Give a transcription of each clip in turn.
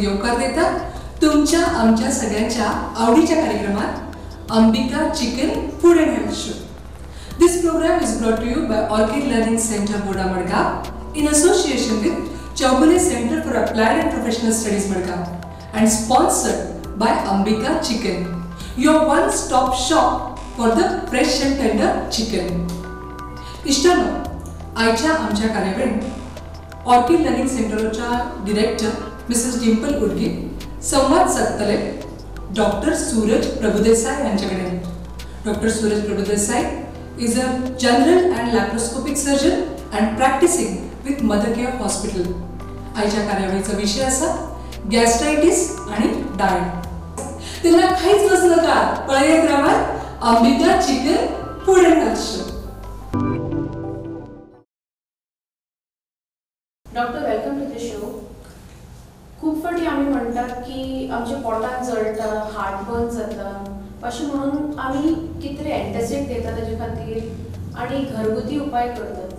येवकार दिता तुमच्या आमच्या सगळ्यांच्या आवडीच्या कार्यक्रमात Ambika chicken food and health show. This program is brought to you by Orchid Learning Centre Boda Madgaon in association with Chowgule Centre for Applied and Professional Studies Madgaon and sponsored by Ambika Chicken, your one stop shop for the fresh and tender chicken. इश्टांनो, आयच्या आमच्या कार्यावळींत orchid learning सेंटरच्या director Mrs Dimple Udge संवाद सादतले doctor सूरज प्रभुदेसाय यांचे कडेन. Doctor Suraj Prabhudesai is a general and laparoscopic surgeon and practicing with Mother Care Hospital. आयच्या कार्यावळीचो विशय आसा गॅस्ट्रायटीस आनी डायट. तेन्ना कांयच वचनाका, पळयत रावात Ambika chicken food and health show. Doctor, welcome to the show. खूप फावटी आमी म्हणटात की आमच्या पोटांत जळटा, हार्टबर्न जाता, अशें म्हणून आमी कितें एंटासीड घेता ताजे खातीर आनी घरगुती उपाय करतात.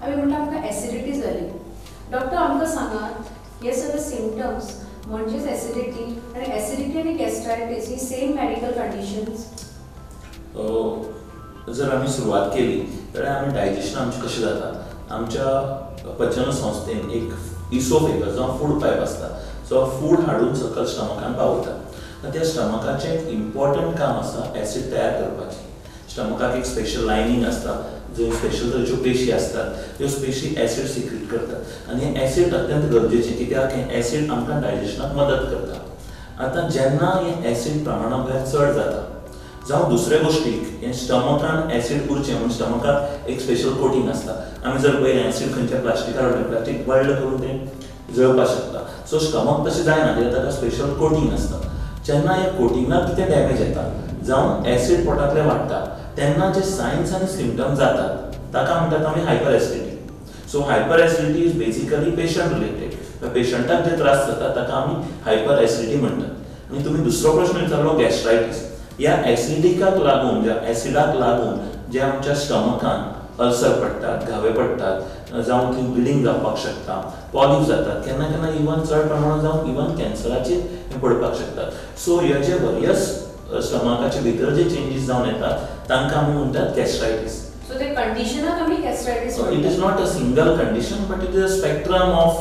आमी म्हणटा आमकां एसिडिटी जाली. डॉक्टर, आमकां सांगात हे सगळे सिमटम्स म्हणजेच एसिडिटी आनी एसिडिटी आनी गॅस्ट्रायटीस ही सेम मेडिकल कंडिशन्स? जर आमी सुरवात केली जाल्यार आमी डायजेशन आमचें कशें जाता, आमच्या पचन संस्थेन एक इसोफेगस जावं फूड पायप आसता, जो फूड हाडून सकयल स्टमकान पावयता. त्या स्टमकाचें एक इम्पॉर्टंट काम आसा एसीड तयार करपाचें. स्टमकाक एक स्पेशल लायनींग आसता, जंय स्पेशल तरेच्यो पेशी आसतात, त्यो पेशी एसीड सिक्रीट करतात आनी हें एसीड अत्यंत गरजेचें, कित्याक हें एसीड आमकां डायजेशनाक मदत करता. आतां जेन्ना हें एसीड प्रमाणा भायर चड जाता जावं दुसऱ्या गोश्टीक, हें स्टमकान एसीड उरचें म्हणून स्टमकाक एक स्पेशल कोटींग आसता. आमी जर पळयलें एसीड खंयच्या प्लास्टिकार हाडलें, प्लास्टीक बल्ड करून तें जळपाक शकता. सो स्टमक तशें जायना, कित्याक ताका स्पेशल कोटींग आसता. जेन्ना ह्या कोटिंगाक कितें डॅमेज येता जावं एसीड पोटांतलें वाडटा, तेन्ना जे सायन्स आनी सिमटम्स जातात ताका म्हणटात आमी hyper acidity. So hyper acidity is basically patient related. पेशंटाक जे त्रास जाता ताका आमी हायपर एसिडिटी म्हणटात. आनी तुमी दुसरो प्रश्न विचारलो गॅस्ट्रायटीस. ह्या एसिडिकाक लागून, ज्या एसिडाक लागून जे आमच्या स्टमकान अल्सर पडटात, घावे पडटात, जावं थंय ब्लिडींग जावपाक शकता, पॉलिप जातात, केन्ना केन्ना इवन चड प्रमाणांत जावन इवन कॅन्सराचेर हें पडपाक शकतात. सो हे जे वरियस स्टमकाचे भितर जे चेंजीस जावन येतात तांकां आमी म्हणटात गॅस्ट्रायटीस. सो ते कंडिशनाक आमी gastritis. It is not a single condition but it is a spectrum of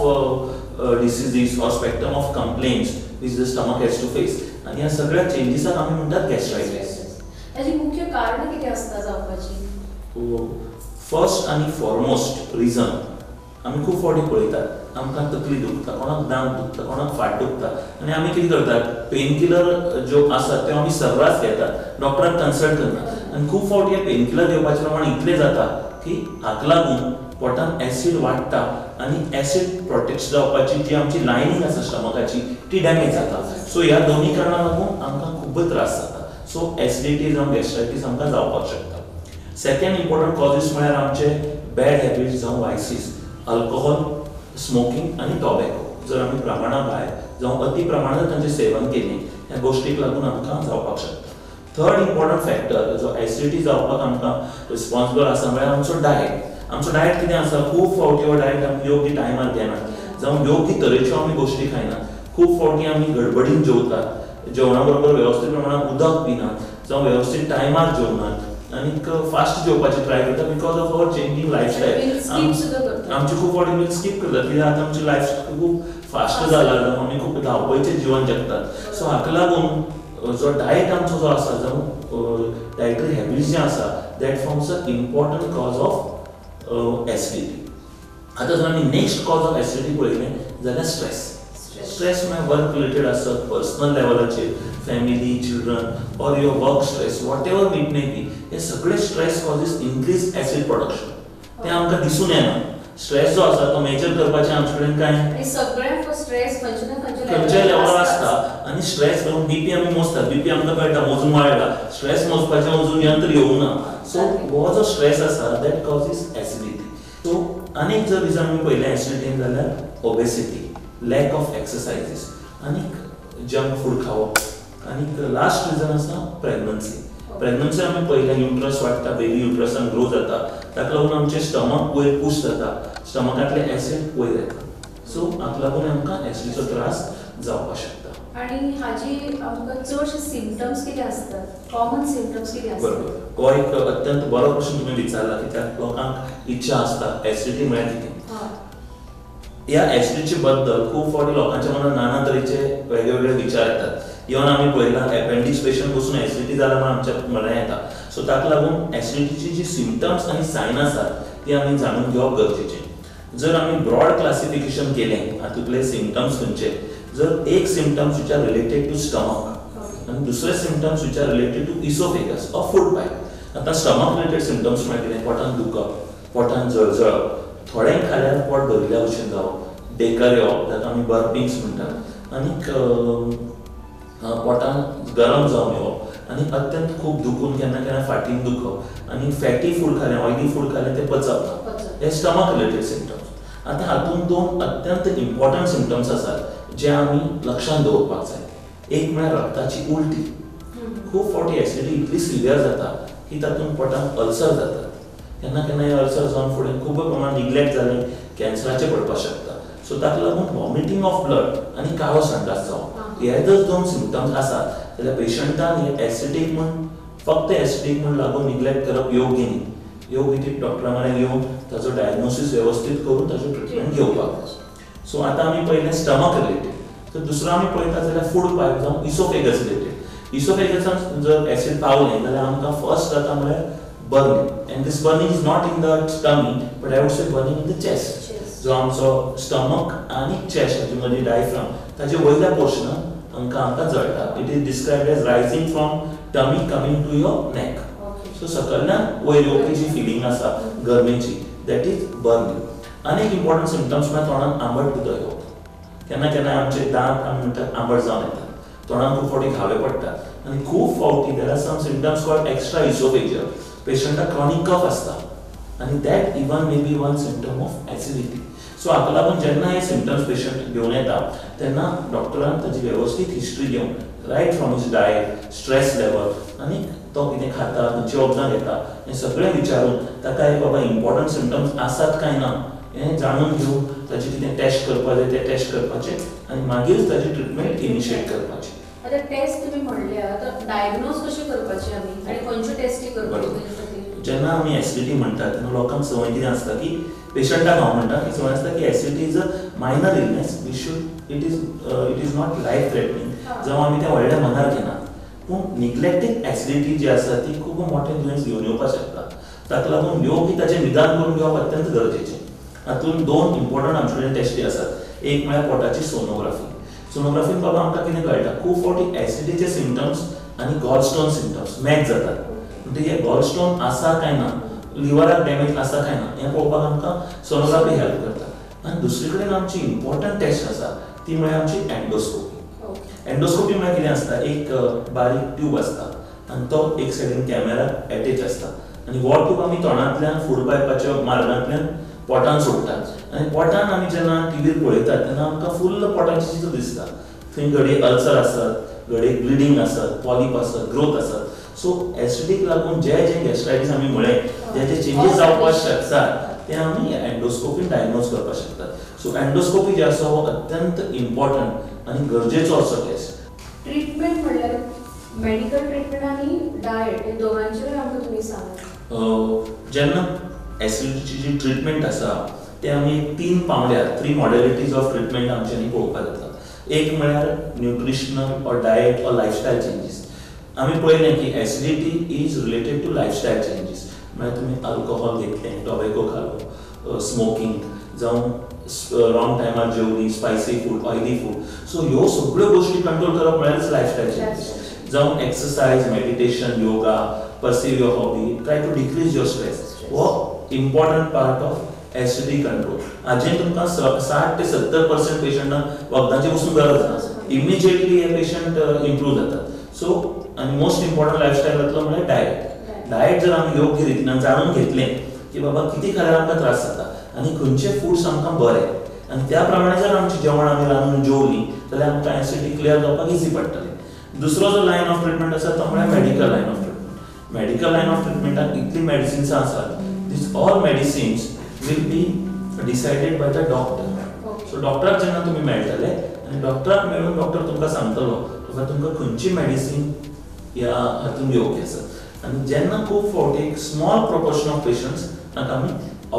diseases or spectrum of complaints which the stomach has to face. आनी ह्या सगळ्या चेंजीसाक आमी म्हणटात गॅस्ट्रायटीस. ताची मुख्य कारणां कितें आसता जावपाची? फर्स्ट आनी फॉरमोस्ट रिजन आमी खूब फावटी पळयतात, आमकां तकली दुखता, कोणाक दांत दुखता, कोणाक फाट दुखता आनी आमी कितें करतात, पेन किलर ज्यो आसात त्यो आमी सर्रास घेतात, डॉक्टराक कन्सल्ट करना. आनी खूब फावटी हे पेन किलर घेवपाचें प्रमाण इतलें जाता की हाका लागून पोटान एसीड वाडटा आनी एसीड प्रोटेक्ट जावपाची जी आमची लायनींग आसा स्टमकाची ती डॅमेज जाता. सो ह्या दोनूय कारणां लागून आमकां खूब त्रास जाता. सो एसिडिटी जावं गॅस्ट्रायटीस आमकां जावपाक शकता. सेकंड इम्पॉर्टंट कॉजीस म्हळ्यार आमचे बॅड हॅबिट्स जावं वायसीस, अल्कोहोल, स्मोकिंग आनी टोबॅको. जर आमी प्रमाणा भायर जावं अति प्रमाणांत तांचें सेवन केलें ह्या गोश्टीक लागून आमकां जावपाक शकता. थर्ड इम्पॉर्टंट फॅक्टर जो एसिडिटी जावपाक आमकां रिस्पॉन्सिबल आसा म्हळ्यार आमचो डायट. आमचो डायट कितें आसा, खूब फावटी हो डायट आमी योग्य टायमार घेनात जावं योग्य तरेच्यो आमी गोश्टी खायनात. खूब फावटी आमी गडबडीन जेवतात, जेवणा बरोबर वेवस्थीत प्रमाणांत उदक पिनात जावं वेवस्थीत टायमार जेवनात आनीक फास्ट जेवपाची ट्राय करता because of our changing lifestyle. आमची खूब फावटी मील स्कीप करतात कित्याक आतां आमची लायफस्टायल खूब फास्ट जाला, आमी खूब धांवपळीचें जिवन जगतात. सो हाका लागून जो डायट आमचो जो आसा जावं डायटरी हॅबिट्स जे आसा that forms a important cause of acidity. आतां जर आमी नेक्स्ट कॉज ऑफ एसिडिटी पळयलें जाल्यार स्ट्रेस. स्ट्रेस म्हळ्यार वर्क रिलेटेड आसत, पर्सनल लेवलाचेर, family, children or your work stress, whatever it may be, हे सगळे stress causes increase acid production. तें आमकां दिसून येना. स्ट्रेस जो आसा तो मेजर करपाचें आमचे कडेन कांय खंयच्याय लेवलार आसता. आनी स्ट्रेस घेवन बीपी आमी मोजतात, बीपी आमकां कळटा मोजून वाडला, स्ट्रेस मोजपाचें अजून यंत्र येवंक ना. सो हो जो स्ट्रेस आसा that causes acidity. सो आनीक जर रिजन आमी पळयलें एसिडिटीन जाल्यार ओबेसिटी, लॅक ऑफ एक्सरसायजीस आनी जंक फूड खावप. आनी लास्ट रिजन आसा प्रेग्नन्सी. प्रेग्नन्सी आमी पळयलें युट्रस वाडटा, बेबी युट्रसान ग्रो जाता, ताका लागून आमचें स्टमक वयर पूश जाता, स्टमकांतले एसिड वयर येता. सो हाका लागून आमकां एसिडीचो त्रास जावपाक शकता. आनी हाजी आमकां चडशे सिमटम्स कितें आसतात, कॉमन सिमटम्स कितें आसतात? बरोबर, हो एक अत्यंत बरो प्रश्न तुमी विचारला, कित्याक लोकांक इच्छा आसता एसिडिटी म्हळ्यार कितें. ह्या एसिडिटी बद्दल खूब फावटी लोकांच्या मनात नाना तरेचे वेगवेगळे विचार येतात. इवन आमी पळयलां एपेंडिक्स पेशंट बसून एसिडिटी जाला म्हूण आमच्या मनात येता. सो ताका लागून एसिडिटीची जी सिमटम्स आनी सायन आसात ती आमी जाणून घेवप गरजेचें. जर आमी ब्रॉड क्लासिफिकेशन केलें हातूंतले सिमटम्स खंयचे, जर एक symptoms which are related to stomach आनी दुसरे symptoms which are related to oesophagus or food pipe. आतां स्टमक रिलेटेड सिमटम्स म्हळ्यार कितें, पोटान दुखप, पोटान जळजळप, थोडें खाल्यार पोट भरिल्ल्या भशेन जावप, डेकर येवप ताका आमी बर्पिंग्स म्हणटात, आनीक पोटान गरम जावन येवप आनी अत्यंत खूब दुखून केन्ना केन्ना फाटीन दुखप आनी फॅटी फूड खालें, ऑयली फूड खालें तें पचप ना, हे स्टमक रिलेटेड सिमटम्स. आतां हातूंत दोन अत्यंत इम्पॉर्टंट सिमटम्स आसात जे आमी लक्षांत दवरपाक जाय. एक म्हळ्यार रक्ताची उलटी. खूब फावटी एसिडिटी इतली सिवियर जाता की तातूंत पोटांत अल्सर जातात. केन्ना केन्ना हे अल्सर जावन फुडें खूब प्रमाणात निग्लेक्ट जालें कॅन्सराचें पडपाक शकता. सो ताका लागून वॉमिटींग ऑफ ब्लड आनी काळो संडास जावप हे जर दोन सिमटम्स आसात जाल्यार पेशंटान हे एसिडीक म्हूण फक्त एसिडीक म्हूण लागून निग्लेक्ट करप योग्य न्ही. योग्य ती डॉक्टरा म्हऱ्यान येवन ताचो डायग्नोसीस वेवस्थीत करून ताचो ट्रिटमेंट घेवपाक जाय. सो आतां आमी पळयलें स्टमक रिलेटेड, तर दुसरो आमी पळयता जाल्यार फूड पायप जावं इसोफेगस रिलेटेड. इसोफेगसान जर एसिड पावलें जाल्यार आमकां फर्स्ट जाता म्हळ्यार burning, and this burning is not in the tummy but I would say burning in the chest. जो आमचो स्टमक आनी चेस्ट हाचे मदीं डायफ्राम ताचे वयल्या पोर्शनाक हांकां आमकां जळटा. It is described as rising from tummy coming to your neck. So सकयल्यान वयर येवपी जी फिलींग आसा गरमेची, that is burning. आनी एक इम्पॉर्टंट सिमटम्स म्हळ्यार तोंडान आंबट उदक येवप. केन्ना केन्ना आमचे दांत आमी म्हणटात आंबट जावन येतात, तोंडान खूब फावटी घावे पडटात आनी खूब फावटी there are some symptoms called extra oesophageal. पेशंटाक क्रॉनीक कफ आसता आनी that even may be one symptom of acidity. So हाका लागून जेन्ना हे सिमटम्स पेशंट घेवन येता तेन्ना डॉक्टरान ताजी वेवस्थीत हिस्ट्री घेवन right from his diet, stress level आनी तो कितें खाता, खंयची वखदां घेता हें सगळें विचारून ताका हे बाबा इम्पॉर्टंट सिमटम्स आसात काय ना हें जाणून घेवन ताची कितें टेस्ट करपाक जाय तें टेस्ट करपाचें आनी मागीर ताची ट्रिटमेंट इनिशिएट करपाची. आतां टेस्ट तुमी म्हणल्या, आतां डायग्नोज कशें करपाचें आमी आनी खंयच्यो टेस्टी करपाच्यो? जेन्ना आमी एसिडिटी म्हणटात तेन्ना लोकांक संवय कितें आसता की पेशंटाक हांव म्हणटा की संवय आसता की acidity is a minor illness, we should it is not life threatening, जावं आमी तें व्हडल्या मनार घेनात. पूण निग्लेक्टेड एसिडिटी जी आसा ती खूब मोठें दुयेंस घेवन येवपाक शकता. ताका लागून योग्य ताचें निदान करून घेवप अत्यंत गरजेचें. हातूंत दोन इम्पॉर्टंट आमचे कडेन टेस्टी आसात. एक म्हळ्यार पोटाची सोनोग्राफी. सोनोग्राफीन बाबा आमकां कितें कळटा, खूब फावटी एसिडिटीचे सिमटम्स आनी गॉलस्टोन सिमटम्स मॅच जातात. म्हणटकीर हे गॉलस्टोन आसा काय ना, लिवराक डॅमेज आसा काय ना हें पळोवपाक आमकां सोनोग्राफी हेल्प करता. आनी दुसरे कडेन आमची इम्पॉर्टंट टेस्ट आसा ती म्हळ्यार आमची एंडोस्कोपी. एंडोस्कोपी म्हळ्यार कितें आसता, एक बारीक ट्यूब आसता आनी तो एक सायडीन कॅमेरा एटेच आसता आनी हो ट्यूब आमी तोंडांतल्यान फूड पायपाच्या मार्गांतल्यान पोटान सोडटात आनी पोटान आमी जेन्ना टिवीर पळयतात तेन्ना आमकां फुल्ल पोटाचें चित्र दिसता. थंय घडये अल्सर आसत, घडये ब्लिडींग आसत, पॉलीप आसत, ग्रोथ आसत. सो एसिडीक लागून जे जे गॅस्ट्रायटीस आमी म्हळें जे जे चेंजीस जावपाक शकतात ते आमी एंडोस्कोपीन डायग्नोज करपाक शकतात. सो एंडोस्कोपी जे आसा हो अत्यंत इम्पॉर्टंट आनी गरजेचो असो टेस्ट. ट्रिटमेंट म्हणल्यार मेडिकल ट्रिटमेंट आनी डायट हे दोगांचेरूय आमकां तुमी सांगात. जेन्ना एसिडिटीची जी ट्रिटमेंट आसा ते आमी तीन पावंड्यार, थ्री मॉडेलिटीज ऑफ ट्रिटमेंट आमच्यांनी पळोवपाक जाता. एक म्हळ्यार nutritional or diet or lifestyle changes. आमी पळयलें की acidity is related to lifestyle changes, म्हळ्यार तुमी अल्कोहोल घेतलें, टोबॅको खालो, स्मोकींग जावं रॉंग टायमार जेवली, spicy food, oily food. So ह्यो सगळ्यो गोश्टी कंट्रोल करप म्हळ्यारच लायफस्टायल चेंजीस. जावं exercise, meditation, yoga, pursue your hobby, try to decrease your stress, हो important part of acidity control. हाजेर तुमकां 60 ते 70% पेशंटांक वखदांची पसून गरज ना, इमिजिएटली हे पेशंट इम्प्रूव जातात. सो आनी मोस्ट इम्पॉर्टंट लायफस्टायलांतलो म्हळ्यार डायट. डायट जर आमी योग्य रितीन जाणून घेतलें की बाबा कितें खाल्यार आमकां त्रास जाता आनी खंयचे फूड्स आमकां बरे आनी त्या प्रमाणे जर आमचें जेवण आमी रांदून जेवलीं जाल्यार आमकां एसिडिटी क्लियर जावपाक इजी पडटलें. दुसरो जो लायन ऑफ ट्रिटमेंट आसा तो म्हळ्यार medical line of treatment. Medical line of ट्रिटमेंटाक इतलीं मेडिसिन्सां आसात, these all medicines will be decided by the doctor. So डॉक्टराक जेन्ना तुमी मेळटले आनी डॉक्टराक मेळून डॉक्टर तुमकां सांगतलो बाबा तुमकां खंयची मेडिसीन ह्या हातून घेवची आसा. आनी जेन्ना खूब फावटी एक स्मॉल प्रोपोर्शन ऑफ पेशंट्स तांकां आमी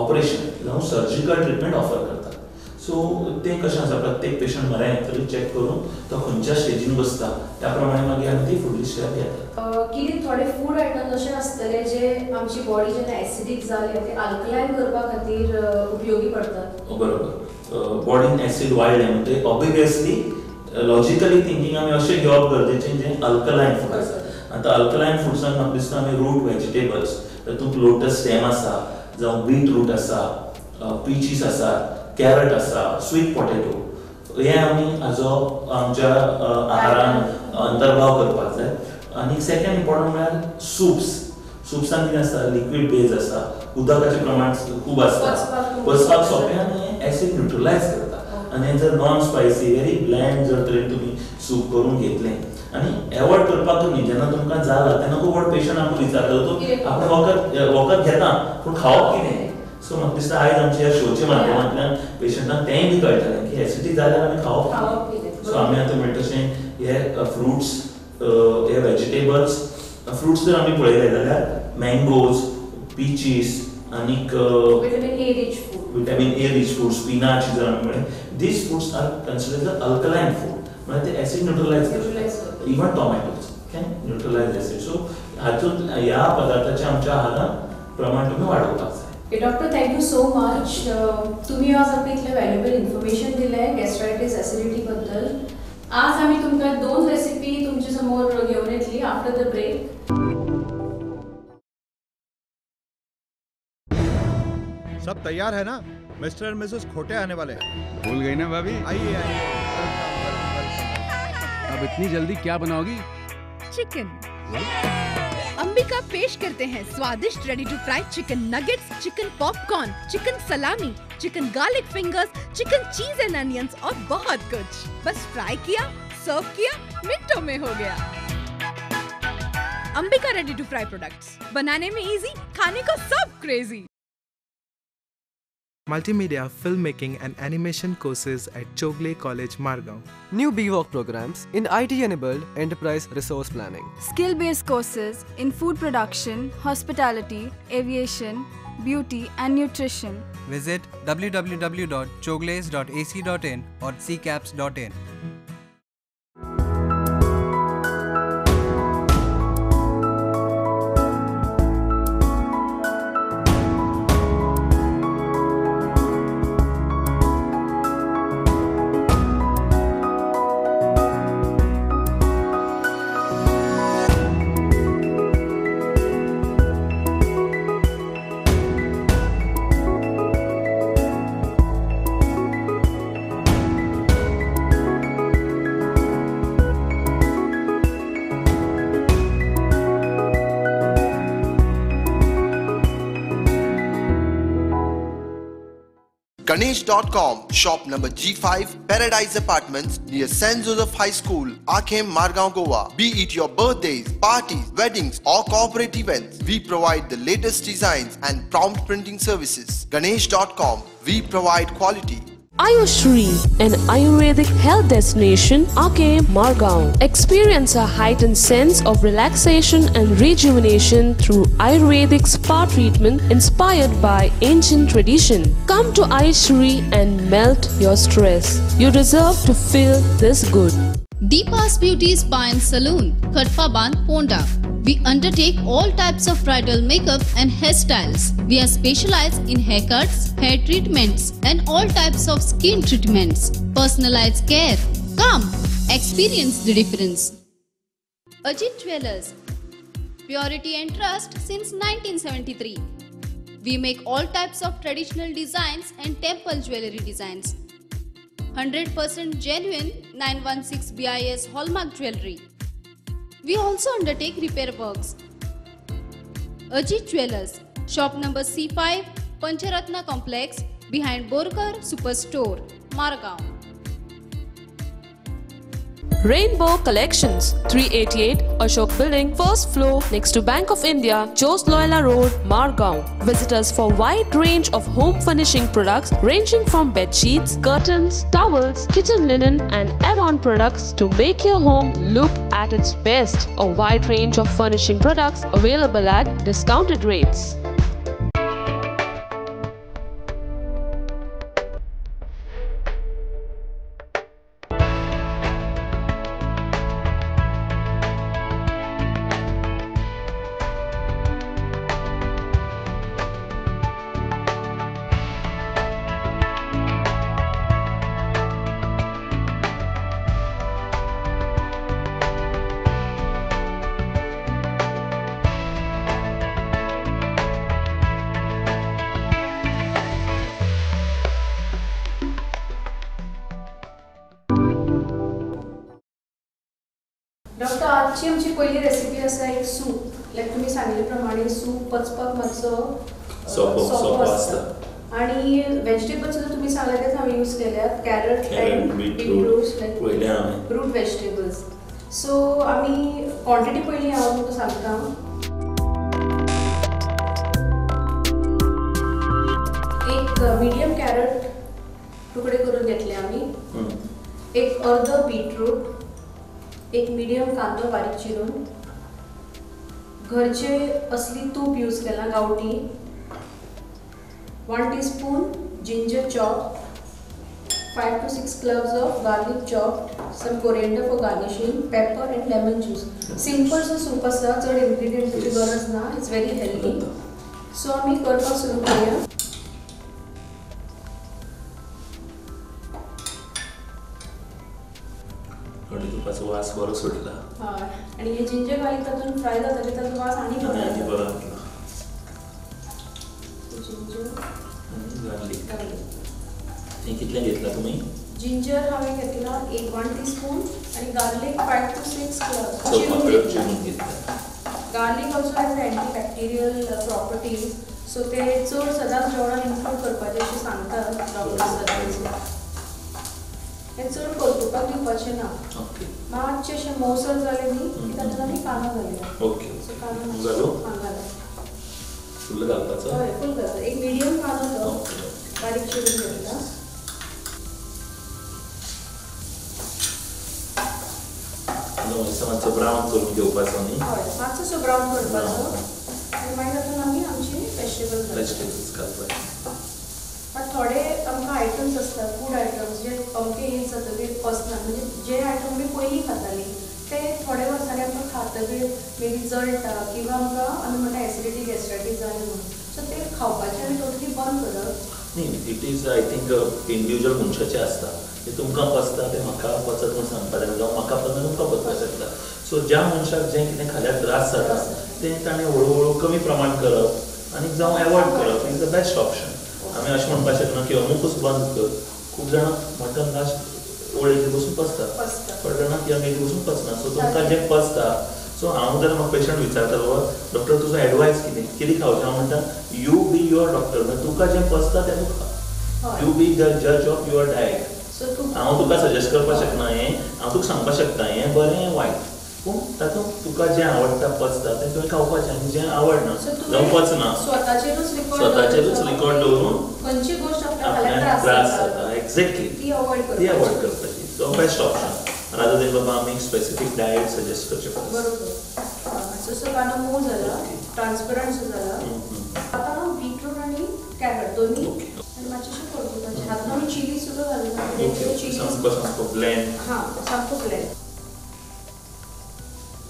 ऑपरेशन जावं सर्जिकल ट्रिटमेंट ऑफर करतात. सो तें कशें आसा, प्रत्येक पेशंट म्हऱ्यान येतली चॅक करून तो खंयच्या स्टेजीन बसता त्या प्रमाणे मागीर आमी ती फुडली स्टेप घेतात. कितें थोडे फूड आयटम्स अशे आसतले जे आमची बॉडी जेन्ना एसिडीक जाली ते अल्कलायन करपा खातीर उपयोगी पडतात? बरोबर, बॉडीन एसिड वाडलें म्हणटकीर ऑब्वियसली लॉजिकली थिंकींग आमी अशें घेवप गरजेचें जें अल्कलायन फूड आसा. आतां अल्कलायन फुड्सान म्हाका दिसता आमी रूट वेजिटेबल्स, तातूंत लोटस स्टेम आसा, जावं बीटरूट आसा, पिचीस आसा, कॅरट आसा, स्वीट पॉटेटो, हे आमी हाजो आमच्या आहारान अंतर्भाव करपाक जाय. आनी सेकंड इम्पॉर्टंट म्हळ्यार सुप्स. सुप्सान कितें आसता, लिक्वीड बेज आसा, उदकाचें प्रमाण खूब आसता, पचपाक सोंपें आनी एसिड न्युट्रलायज करता. आनी जर नॉन स्पायसी व्हेरी ब्लँड जर तरेन तुमी सूप करून घेतलें आनी एवॉयड करपाक न्ही, जेन्ना तुमकां जाला तेन्ना खूब व्हड पेशंट आमकां विचारता तूं आपण वखद वखद घेता पूण खावप कितें. सो म्हाका दिसता आयज आमच्या ह्या शोच्या माध्यमांतल्यान पेशंटांक तेंय बी कळटलें की एसिडिटी जाल्यार आमी खावप कितें. सो आमी आतां म्हणटा तशें हे फ्रुट्स, हे वेजिटेबल्स, फ्रुट्स जर आमी पळयले जाल्यार मँगोज, पिचीस आनीक vitamin A rich food, spinach जर आमी म्हळें, these foods are considered the alkaline food, म्हळ्यार ते एसिड न्युट्रलायज करता. Even tomatoes can neutralise acid. So हातूंत ह्या पदार्थाचें आमच्या आहारान प्रमाण तुमी वाडोवपाक जाय. Doctor, thank you so much. तुम्ही आज आमकां इतलें व्हॅल्युएबल इन्फॉर्मेशन दिलें गॅस्ट्रायटीस एसिडिटी बद्दल. आज आमी तुमकां दोन रेसिपी तुमचे समोर घेवन येतली आफ्टर the break. सब तैयार है ना? मिस्टर एंड मिसेस खोटे आने वाले हैं. भूल गई ना भाभी? आइए आइए. अब इतनी जल्दी क्या बनाओगी? चिकन. अंबिका पेश करते हैं स्वादिष्ट ready to fry chicken nuggets, chicken popcorn, chicken salami, chicken garlic fingers, chicken cheese and onions और बहुत कुछ. बस फ्राई किया, सर्व किया, मिनटों में हो Gaya. Ambika ready to fry products, बनाने में इजी, खाने को सब crazy. Multimedia, filmmaking and animation courses at Chowgule College, Margao. New BVoc programs in IT-enabled enterprise resource planning. Skill-based courses in food production, hospitality, aviation, beauty and nutrition. Visit www.chowgules.ac.in or ccaps.in. Ganesh.com, shop number G5, Paradise Apartments, near St. Joseph High School, Akem, Margao, Goa. Be it your birthdays, parties, weddings or corporate events, we provide the latest designs and prompt printing services. Ganesh.com, we provide quality. Ayushri, an Ayurvedic health destination, Akem, Margao. Experience a heightened sense of relaxation and rejuvenation through Ayurvedic spa treatment inspired by ancient tradition. Come to Ayushri and melt your stress. You deserve to feel this good. Deepa's Beauty Spa and Saloon, Khatpaban, Ponda. We undertake all types of bridal makeup and hairstyles. We are specialized in haircuts, hair treatments and all types of skin treatments. Personalized care. Come, experience the difference. Ajit Jewelers. Purity and trust since 1973. We make all types of traditional designs and temple jewelry designs. 100% genuine 916 BIS hallmark jewelry. We also undertake repair works. Ajit Jewelers, shop number C5, Pancharatna Complex, behind Borkar Superstore, Margao. Rainbow Collections, 388 Ashok Building, first floor, next to Bank of India, Jose Loyola Road, Margao. Visit us for wide range of home furnishing products ranging from bed sheets, curtains, towels, kitchen linen and add-on products to make your home look at its best. A wide range of furnishing products available at discounted rates. Doctor, आजची आमची पहिली recipe आसा एक soup. लायक तुमी सांगिल्ले प्रमाणे soup पचपाक मातसो सोपो आसता आनी वेजिटेबल्स सुद्दां तुमी सांगले तेच हांवें यूज केल्यात, carrot and beetroot like root vegetables. So आमी क्वॉन्टिटी पयलीं हांव तुमकां सांगता. एक मिडियम कॅरट तुकडे करून घेतले आमी, एक अर्दो बीटरूट, एक मीडियम कांदो बारीक चिरून, घरचे असली तूप यूज केला गावठी, 1 teaspoon ginger chop, 5 to 6 cloves of garlic chopped, some coriander for garnishing, pepper and lemon juice. Simple so soup आसा, चड इन्ग्रेडियंट्साची गरज ना, it's very healthy. सो आमी करपाक सुरू करूया. तुपाचो वास बरो सुटला. हय, आनी हे जिंजर गार्लिक तातूंत फ्राय जातकीर ताचो वास आनी बरो येतलो. जिंजर आनी गार्लिक हे कितले घेतला तुमी? जिंजर हांवें घेतला 1 टीस्पून आनी गार्लिक 5 to 6 cloves चिरून घेतला. Garlic also has antibacterial properties, so ते चड सदांच जेवणान इन्क्लूड करपाचें अशें सांगतात डॉक्टर्स. हें चड परतुपाक दिवपाचें ना, मातशें अशें मोवसर जालें न्ही की तातूंत आमी कांदो घालया. ओके, सो कांदो फुल घालपाचो? हय, फूल घालपाचो. एक मिडियम कांदो तो बारीक चिरून घेतला. मातसो ब्रावन करून घेवपाचो न्ही? हय, मातसो ब्रावन करपाचो आनी मागीर तातूंत आमी आमची वेजिटेबल्स घालपाचे. बट थोडे आमकां आयटम्स आसतात, फूड आयटम्स जे अमके एज जातकीर पचना, म्हणजे जे आयटम आमी पयलीं खातालीं ते थोडे वर्सांनी आमकां खातकीर मे बी जळटा किंवा आमकां आमी म्हणटा एसिडिटी गॅस्ट्रायटीस जाली म्हणून, सो ते खावपाचें आमी टोटली बंद करप न्ही. It is I think individual मनशाचें आसता, तें तुमकां पचता तें म्हाका पचत म्हूण सांगपाक जायना, जावं म्हाका पचना तुमकां पचपाक शकता. सो ज्या मनशाक जें कितें खाल्यार त्रास जाता तें ताणें हळू हळू कमी प्रमाण करप आनी जावं एवॉयड करप is the best option. आमी अशें म्हणपाक शकना की अमुकूच बंद कर. खूब जाणां मटन लास्ट ओळेची बसून पचता, थोडे जाणां यंग बसून पचना. सो तुमकां जें पचता, सो हांव जर म्हाका पेशंट विचारता बाबा डॉक्टर तुजो एडवायस कितें, कितें खावचें, हांव म्हणटा you be your doctor, म्हणजे तुका जें पचता तें तूं खा, you be the जज ऑफ your diet. हांव तुका सजेस्ट करपाक शकना हें, हांव तुका सांगपाक शकता हें बरें हें वायट, पूण तातूंत तुका जें आवडटा पचता तें तुवें खावपाचें आनी जें आवडना जावं पचना स्वताचेरूच रिकॉर्ड दवरून खंयची गोश्ट आपल्याक त्रास जाता एक्झॅक्टली ती अवॉयड ती अवॉयड करपाची. So best option rather than बाबा आमी स्पेसिफीक डायट सजेस्ट करचें पडटा. बरोबर. मातसो कांदो मोव जाला, ट्रान्सपरंट सो जाला. आतां बीटरूट आनी कॅरट दोन्ही आनी मातशें परतुपाचें. हातूंत आमी चिली सुद्दां घालूं. चिली सामको सामको ब्लेंड. हां, सामको ब्लेंड.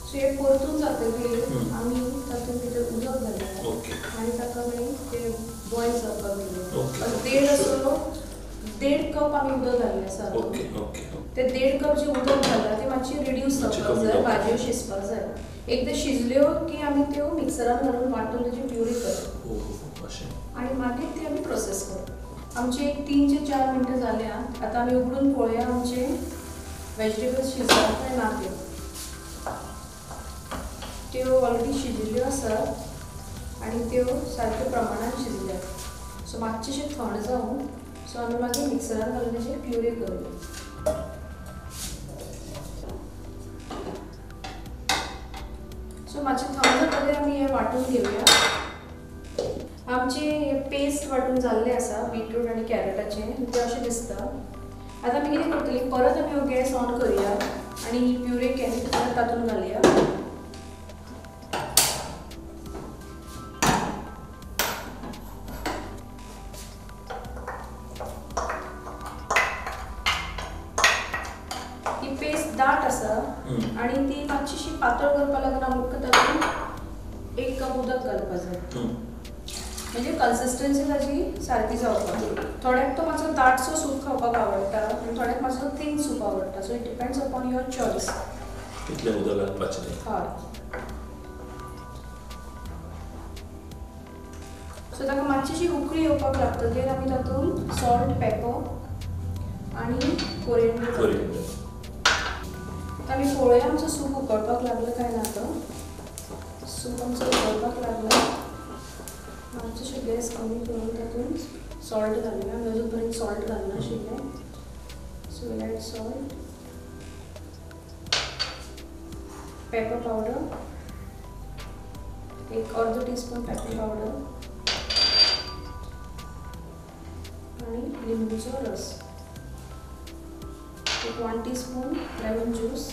सो हे परतून जातकीर आमी तातूंत भितर उदक घालया आनी ताका मागीर ते बॉयल जावपाक दिवया. 1.5 कप आमी उदक घाल्लें आसा. ते 1.5 कप जें उदक घालां तें मातशें रिड्यूस जावपाक जाय, भाजयो शिजपाक जाय. एकदां शिजल्यो की आमी त्यो मिक्सरान घालून वांटून ताची प्युरी करप आनी मागीर ती आमी प्रोसेस करप. आमचे एक 3 ते 4 मिनटां जाल्या. आतां आमी उगडून पळोवया आमचे वेजिटेबल्स शिजतात काय ना त्यो. त्यो ऑलरेडी शिजिल्ल्यो आसात आनी त्यो सारक्या प्रमाणान शिजल्यात. सो मातशें थंड जावन सो आमी मागीर मिक्सरान घालून ताची प्युरी करूया. सो मातशें थंड जातकीर आमी हें वांटून घेवया. आमचें पेस्ट वांटून जाल्लें आसा बीटरूट आनी कॅरटाचें, तें अशें दिसता. आतां आमी कितें करतलीं, परत आमी हो गॅस ऑन करुया आनी ही प्युरे केली परत तातूंत घालया. ही पेस्ट दाट आसा आनी ती मातशीशी पातळ करपाक लागून आमकां तातूंत 1 कप उदक घालपाक जाय, म्हणजे कन्सिस्टन्सी ताजी सारकी जावपाक. थोड्याक तो मातसो दाटसो सूप खावपाक आवडटा आनी थोड्याक मातसो थीन सूप आवडटा. So it depends upon your choice कितलें उदक घालपाचें तें. हय. सो ताका मातशीशी उकळी येवपाक लागतकीर आमी तातूंत सॉल्ट, पेपर आनी कोरिएंडर. आतां आमी पळोवया आमचो सूप उकळपाक लागलो काय ना. तो सूप आमचो उकळपाक लागलो. मातशें गॅस कमी करून तातूंत सॉल्ट घालुया. आमी अजून पर्यंत salt घालनाशिल्लें. So we'll add salt, pepper powder, एक अर्दो टीस्पून पेपर पावडर आनी लिंबूचो रस, एक 1 teaspoon lemon juice.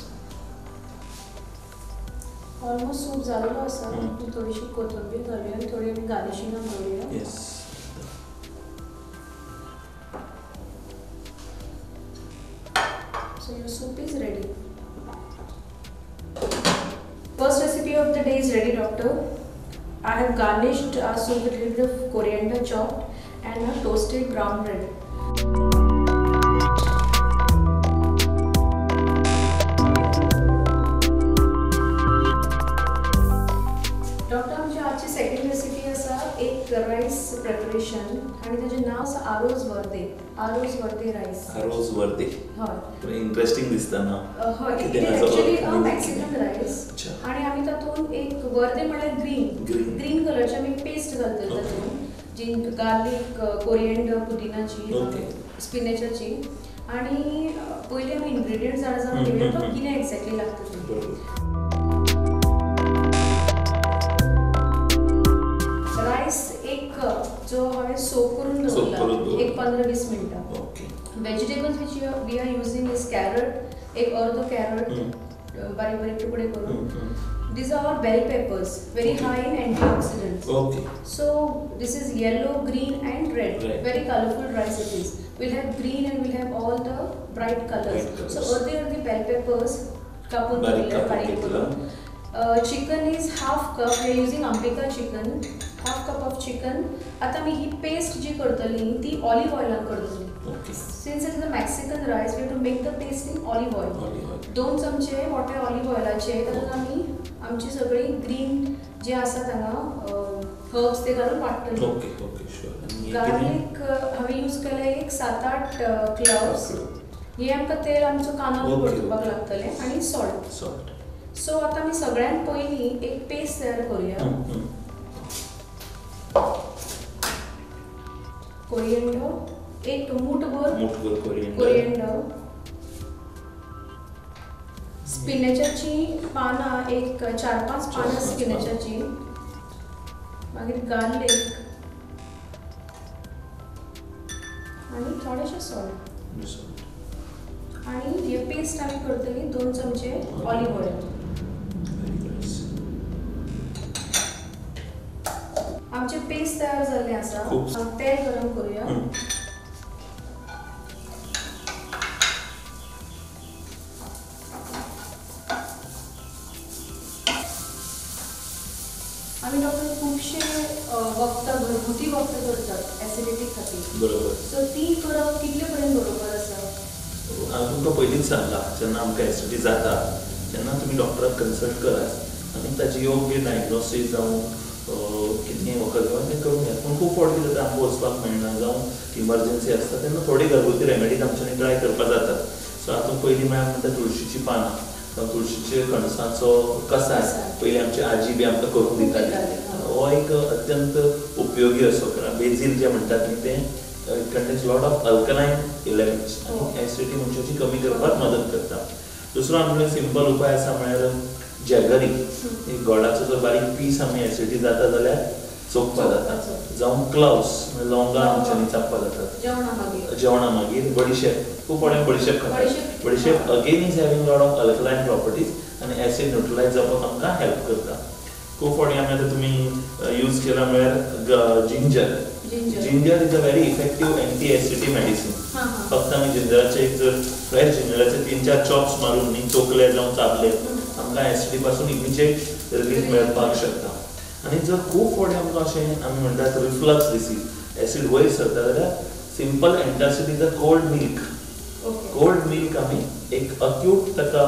Almost soup जाल्लो आसा. थोडीशी कोथिंबीर घालुया आनी थोडी आमी गार्निशिंगाक दवरुया. So your soup is ready. First recipe of the day is ready, doctor. I have garnished our soup with a little bit of coriander chopped and a toasted brown bread. Doctor, आमची आजची second recipe आसा एक rice preparation आनी ताजें नांव आसा आरोज वर्दे. आरोज वर्दे रायस. आरोज वर्दे. हय. इंटरेस्टिंग दिसता ना. हय, it is actually a Mexican rice. आनी आमी तातूंत एक वर्दे म्हळ्यार ग्रीन ग्रीन कलरची आमी पेस्ट घालतले तातूंत, जी गार्लीक, कोरिएंडर, पुदिनाची, स्पिनॅचाची. आनी पयलीं आमी इन्ग्रिडियंट्स जाणा जावन घेवया तो कितें एक्झॅक्टली लागता तें. रायस 1 कप जो हांवें सोक करून दवरला एक 15-20 मिनटां. Vegetables which we are using is carrot, एक अर्दो कॅरट बारीक बारीक तुकडे करून. These are bell peppers, very high in antioxidants. So this is yellow, green and red. Very colourful rice it is. We'll have green and we'll have all the bright colours. So अर्दे अर्दे bell peppers कापून दवरले बारीक करून. Chicken is 1/2 cup. We are using Ambika chicken. 1/2 cup of chicken. आतां आमी ही paste जी करतली ती ऑलिव्ह ऑयलान करतली. Since it is a Mexican rice, we have to make the paste in olive oil. 2 चमचे मोठे ऑलिव्ह ऑयलाचे तातूंत आमी आमची सगळी ग्रीन जे आसा हांगा हर्ब्स ते घालून वांट्टली. गार्लीक हांवें यूज केलें एक 7-8 क्लव्स. हे आमकां तेल आमचो कांदो परतुपाक लागतलें आनी सॉल्ट. सो आतां आमी सगळ्यांत पयलीं एक पेस्ट तयार करुया. कोरिएंडर एक मूठभर कोरिएंडर, स्पिनॅचाची पानां एक 4-5 पानां स्पिनॅचाची, मागीर गार्लीक आनी थोडेशें सॉल्ट. आनी हे पेस्ट आमी करतली 2 चमचे ऑलिव्ह ऑयल. आमचें पेस्ट तयार जाल्लें आसा. तेल गरम करुया. आमी डॉक्टर खुबशे वखदां, घरगुती वखदां करतात एसिडिटी खातीर. बरोबर. सो ती करप कितले पर्यंत बरोबर आसा? हांवें तुमकां पयलींच सांगलां, जेन्ना आमकां एसिडिटी जाता तेन्ना तुमी डॉक्टराक कन्सल्ट करात आनी ताची योग्य डायग्नोसीस जावं कितें वखद घेवन तें करून घेयात. पूण खूब फावट कितें जाता, आमकां वचपाक मेळना जावं इमर्जन्सी आसता तेन्ना थोडी घरगुती रेमेडीज आमच्यांनी ट्राय करपाक जातात. सो हातूंत पयलीं म्हळ्यार म्हणटा तुळशीचीं पानां, तुळशीचे कणसाचो कसाय पयलीं आमची आजी बी आमकां करून दिताली. हो एक अत्यंत उपयोगी असो, कारण बेजील जें म्हणटात न्ही तें it contains lot of alkaline elements आनी एसिडिटी मनशाची कमी करपाक मदत करता. दुसरो आमचे सिंपल उपाय आसा म्हळ्यार जॅगरी. एक गोडाचो जर बारीक पीस आमी एसिडिटी जाता जाल्यार चोखपा जाता, जावं क्लावस लवंगां आमच्यांनी चाबपा जातात जेवणा मागीर. बडिशेप खूब फावटी बडिशेप खाता. बडिशेप again is having lot of alkaline properties आनी एसिड न्युट्रलायज जावपाक आमकां हेल्प करता. खूब फावटी आमी आतां तुमी यूज केला म्हळ्यार ginger. Ginger is a very effective anti acidity medicine. फक्त आमी जिंजराचे एक जर फ्रेश जिंजराचे 3-4 चॉप्स मारून न्ही चोखले जावं चाबले आमकां एसिडी पासून इमिजिएट रिलीफ मेळपाक शकता. आनी जर खूब फावटी आमकां अशें आमी म्हणटात रिफ्लक्स डिसीज, एसिड वयर सरता जाल्यार simple antacid is a cold milk. Cold milk आमी एक अक्यूट ताका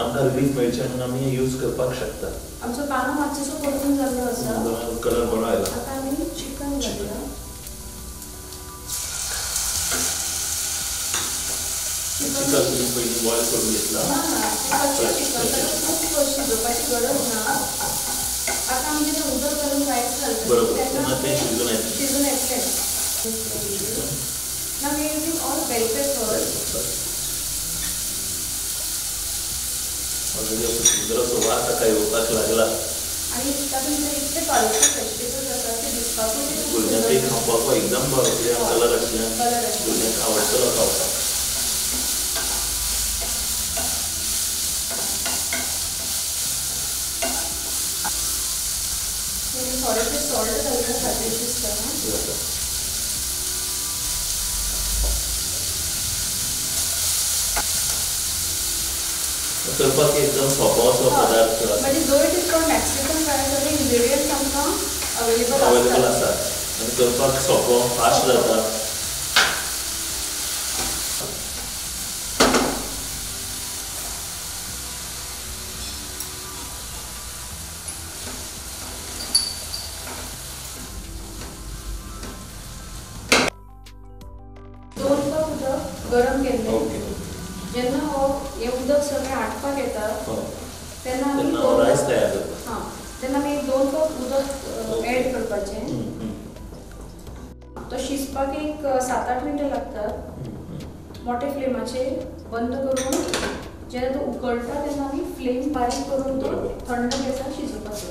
आमकां रिलीफ मेळचें म्हणून आमी यूज करपाक शकता. आमचो कांदो मातसो परतून जाल्लो आसा, कलर बरो आयला. आतां आमी चिकन घालया. चिकन तुमी पयलीं बॉयल करून घेतला? ना ना, कच्चें चिकन, ताका खूब शिजोवपाची गरज ना. आतां आमी जेन्ना उदक घालून रायस घालतलीं बरोबर तेन्ना तें शिजून येतलें. शिजून येतलें. Now we are using all bell peppers. Already असो सुंदर असो वास ताका येवपाक लागला. आनी तातूंत भितर इतले कलरफूल वेजिटेबल्स आसा ते दिसपाकूय भुरग्यांकय खावपाक एकदम बरो, कित्याक कलर आशिल्ल्यान भुरग्यांक आवडटलो खावपाक. थोडेशें सॉल्ट घालून खातीर दिसता. करपाक एकदम सोंपो असो पदार्थ. म्हणजे though it is called Mexican fry सगळे इन्ग्रेडियंट्स आमकां अवेलेबल आसात आनी करपाक सोंपो, फास्ट जाता. दोन कप उदक गरम केल्लें. जेन्ना हो हें उदक सगळें आटपाक येता तेन्ना आमी रायस तयार जाता. हां, तेन्ना आमी 2 कप उदक एड करपाचें. तो शिजपाक एक 7-8 मिनटां लागतात. मोठे फ्लेमाचेर बंद करून जेन्ना तो उकळटा तेन्ना आमी फ्लेम बारीक करून तो थंड गॅसार शिजोवपाचो.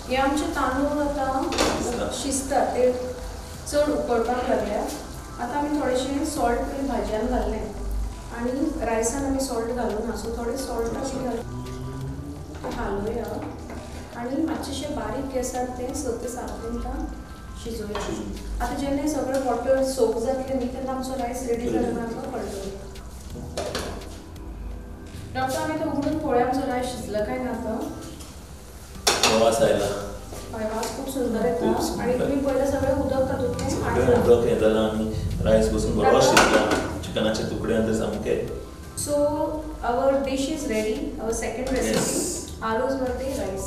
हे आमचे तांदूळ आतां शिजतात, ते चड उकळपाक लागल्या. आतां आमी थोडेशें सॉल्ट पयलीं भाजयान घाल्लें आनी रायसान आमी सॉल्ट घालूं ना, सो थोडें सॉल्ट आमी घालुया आनी मातशें बारीक गॅसार तें 6 ते 7 मिनटां शिजोवया. आतां जेन्ना सगळें वॉटर सोक जातलें न्ही तेन्ना आमचो रायस रेडी जाला म्हूण आमकां कळटलें. डॉक्टर आमी तो उगडून पळोवया आमचो रायस शिजला काय ना तो. वास आयला. हय, वास खूब सुंदर येता. आनी तुमी पयलें सगळें उदक तातूंतलें उदक हें जालां आनी रायस बसून बरो शिजला, चिकनाचे तुकडे आनी ते सामके. So our dish is ready, our second recipe आलूज वरती रायस.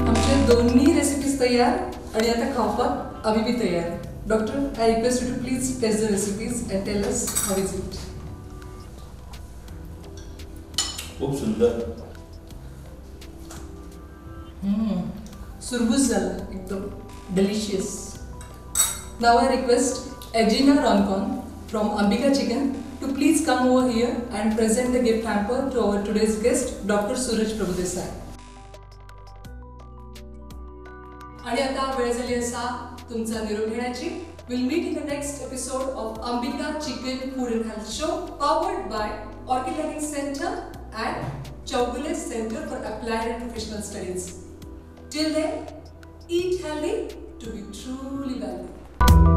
आमचे दोन्ही रेसिपीज तयार आणि आता खावपाक आमी बी तयार. Doctor, I request you to please taste the recipes and tell us how is it. खूप सुंदर. सुरबूस झालं एकदम delicious. Now I request Agina Roncon from Ambika Chicken to please come over here and present the gift hamper to our today's guest Doctor Suraj Prabhudesai. आणि आता वेळ झाली असा तुमचा निरोप घेण्याची. We'll meet in the next episode of Ambika Chicken Food and Health Show powered by Orchid Learning Center and Chowgule Center for Applied and Professional Studies. Till then, eat healthy to be truly wealthy.